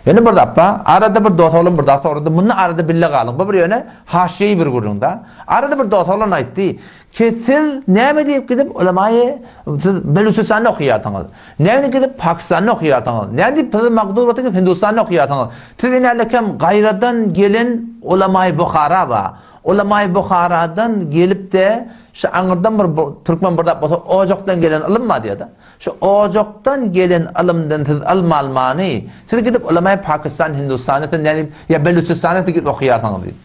Ýöne bir zat bar, arada bir dos oglan bir zat sorady, munda arada bille galyň, bu bir ýöne haşýeý bir gürrüň-da. Arada bir dos oglan aýtdy, ki siz näme diýip gidip ulamaýy siz Belüçistanda okaýarsyňyz, näme diýip gidip Pakistanda okaýarsyňyz, näme diýip siz magdur bolsa gidip Hindistanda okaýarsyňyz, siz inälekem gaýradan gelen ulamaýy Buhara bar, ulamaýy Buharadan gelip-de şu aňyrdan bir türkmen bir zat bolsa ojakdan gelen ylym bar diýýär-de. Şu ojakdan gelen ylymdan siz ylm almany, siz gidip ulamaýy Pakistan, Hindistanda siz nädip, ýa Belüçistanda siz gidip okaýarsyňyz diýip.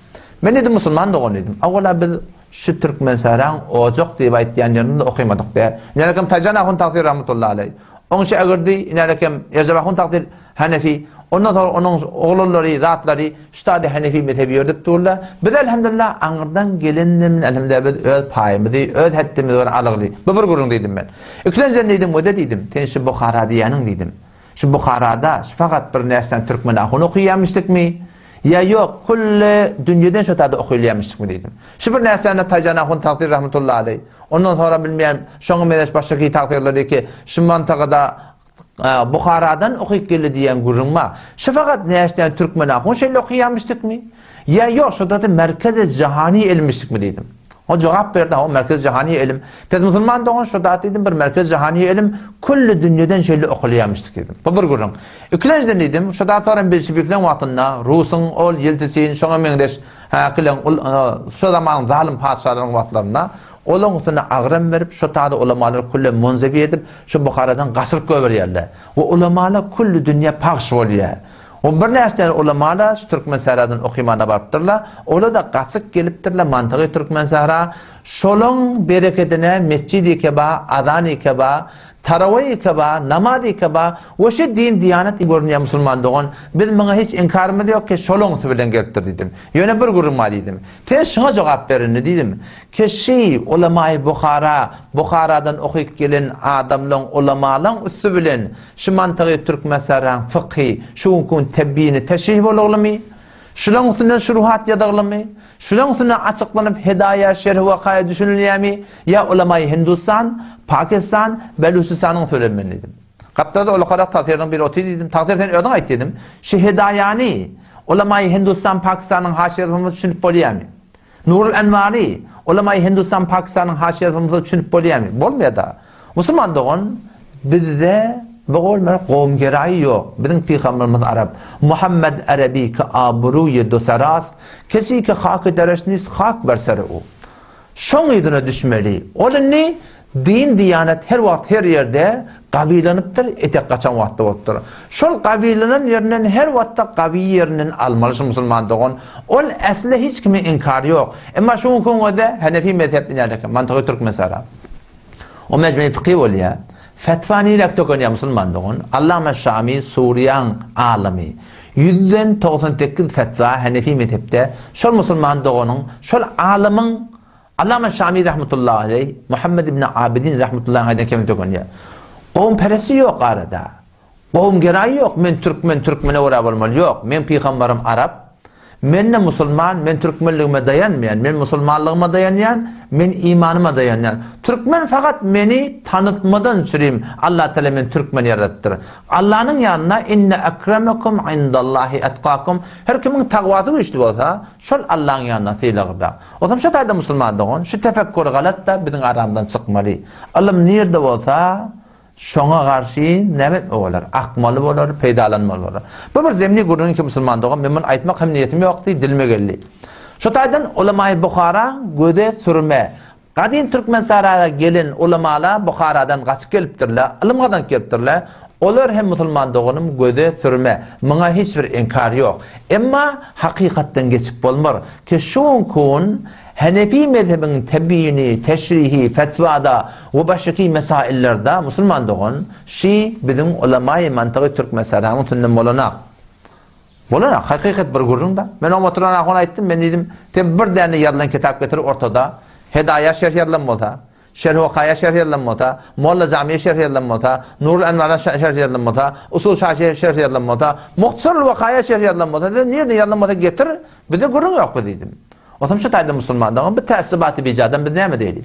Men diýdim musulman dogan diýdim. Awala biz şu Türkmensähraň ojak diýip aýtýan ýerinde okymadyk däl. Inälekem Taýjan ahun tagsyr rahmetullahi aleý. Oň şägirdi inälekem Erjep ahun tagsyr Hanefi, ondan soňra onuň oglanlary, zatlary şu taýda Hanefi mezhebi ýöredip durlar. Biz elhamdülillah aňyrdan gelenden elhamdülillah biz öz paýymyzy, öz hetdimizi bir alygly. Bu bir gürrüň diýdim men. Ikilenjiden diýdim, wede diýdim, sen şu Buhara diýýäniň diýdim. Şu Buharada şu fakat bir näçe türkmen ahun okaýamyşdykmy? Ýa ýok, külli dünýeden şu taýda okylýamyşdykmy diýdim. Şu bir näçe Taýjan ahun tagsyr rahmetullahi aleý. Ondan soňra bilmeýän şoňa meňzeş başga tagsyrlar ki, şu mantagada Buharadan okyp geldi diýen gürrüň bar. Şu fakat näçden türkmen ahun şeýle okaýamyşdykmy? Ýa ýok, şo-da merkezi jahani ilmişdikmi diýdim. O jogap berdi, o merkezi jahani ilim. Pes musulman dogan şo da diýdim, bir merkezi jahani ilim külli dünýeden şeýle okalýamyşdyk diýdim. Bu bir gürrüň. Ikilenjiden diýdim, şo da soran bilşibikleriň wagtynda Rusuň ol ýeltisin şoňa meňzeş häkileň ol şo zamanyň zalym patyşalaryň wagtlarynda olaň üstüne agram berip şo tada ulamalary külle munzewi edip Şu Buharadan gaçyryp goýberýärler. We ulamalar külli dünýä pagş bolýar. We birnäçe däne ulamalar şu Türkmensähradan okymana barypdyrlar. Olar-da gaçyp gelipdirler mantygy Türkmensähra. Şolaň berekedine metjidi keba, azany keba, tarawy keba, namazy keba we şu din diýanet görünýär musulman dogan. Biz muňa hiç inkarymyz ýok ki şolaňsy bilen gelipdir diýdim. Ýöne bir gürrüň bar diýdim. Sen şuňa jogap ber indi diýdim. Keşi, ulamaýy Buhara, Buharadan okyp gelen adamlaň, ulamalaň üsti bilen şu mantygy Türkmensähraň fykhy şu günki gün tebýini teşrih boluglymy? Şulaň üstünden şuruhat ýazyglymy? Şulaň üstünden açyklanyp Hedaýa, Şerh Wakaýa düşünilýämi? Ýa ulamaýy Hindustan, Pakistan, Belüçistanyň sözi men diýdim. Gapdalda ulakarak tagsyrynyň biri otyr diýdim. Tagsyr sen özüň aýt diýdim. Şu Hedaýany ulamaýy Hindustan, Pakistanyň haşyýasy düşünip bolýamy? Nurul Enwary, Ulamaýy Hindistan Pakistanyň haşiýesi bolmasa düşünip bolýamy? Bolmaýada. Musulman dogan bizde bu bolmar gowumgeraýy ýok. Biziň pygamberimiz arap. Muhammed Arabi ki abruýy dosaras, kesi ki haky dereş nist hak ber seri u. Şoň yzyna düşmeli. Ol indi Din diýanet her wagt her ýerde gawylanypdyr, etek gaçan wagtda bolupdyr. Şol gawylanan ýerinden her wagtda gawy ýerinden almaly şu musulman dogan. Ol äsli hiç kimiň inkary ýok. Emma şu günki güňede Hanefi mezhep inäl eken, mantygy türkmen sara. O mejmei fykhy bolýar. Fetwa niräk tökenýär musulman dogan? Allama Şami Suriýaň alymy. Ýüzden 98 fetwa Hanefi mezhepde şol musulman doganyň, şol alymyň Allama Şami rahmetullahi aleýh, Muhammed ibn Abidin rahmetullahi aýdan kemi tökenýär. Gowumperestlik ýok arada. Gowumgeraý ýok, men türkmen, türkmene görä bolmaly ýok. Meň pygambarym arap. Men-de musulman, men türkmenligime daýanmaýan, men musulmanlygyma daýanýan, men imanyma daýanýan. Türkmen fakat meni tanytmadan çürim Allatagala meni türkmen ýaradypdyr. Allanyň ýanynda inne ekremekum indallahi etkakum her kimiň tagwasy güýçli bolsa, şol Allaň ýanynda sylaglyrak. Onsoň şu taýda musulman dogan, şu tefekkür galat-da biziň aramyzdan çykmaly. Ylym nirde bolsa, şoňa garşy näme etme bolar? Akmaly bolar, peýdalanmaly bolar. Bu bir zemni gürrüň ki musulman dogan, men muny aýtmak hem niýetim ýokdy, dilime geldi. Şu taýdan ulamaýy Buhara göze sürme. Gadym Türkmenistana gelen ulamalar Buharadan gaçyp gelipdirler, ylym gazanyp gelipdirler. Olar hem musulman doganym göze sürme. Muňa hiç bir inkar ýok. Emma hakykatdan geçip bolmar. Ki şu günki gün Hanefi mezhebiň tebýini, teşrihi, fetwada we başgaki mesaillerde musulman dogan şi biziň ulamaýy mantygy Türkmenistanyň üstünden bolanak. Bolanak, hakykat bir gürrüň-da. Men oňa oturan ahun aýtdym, men diýdim, sen bir däne ýazylan kitap getir ortada, Hedaýa şerh ýazylan bolsa, Şerh Wakaýa şerh ýazylan bolsa, Molla Jamiýe şerh ýazylan bolsa, Nurul Enwara şerh ýazylan bolsa, Usul Şaşiýe şerh ýazylan bolsa, Muhtasarul Wakaýa şerh ýazylan bolsa, sen nirede ýazylan bolsa getir, bizde gürrüň ýok bu diýdim. Otam şu taýda musulmanlaryň bu tässubaty bijadan biz näme diýeli?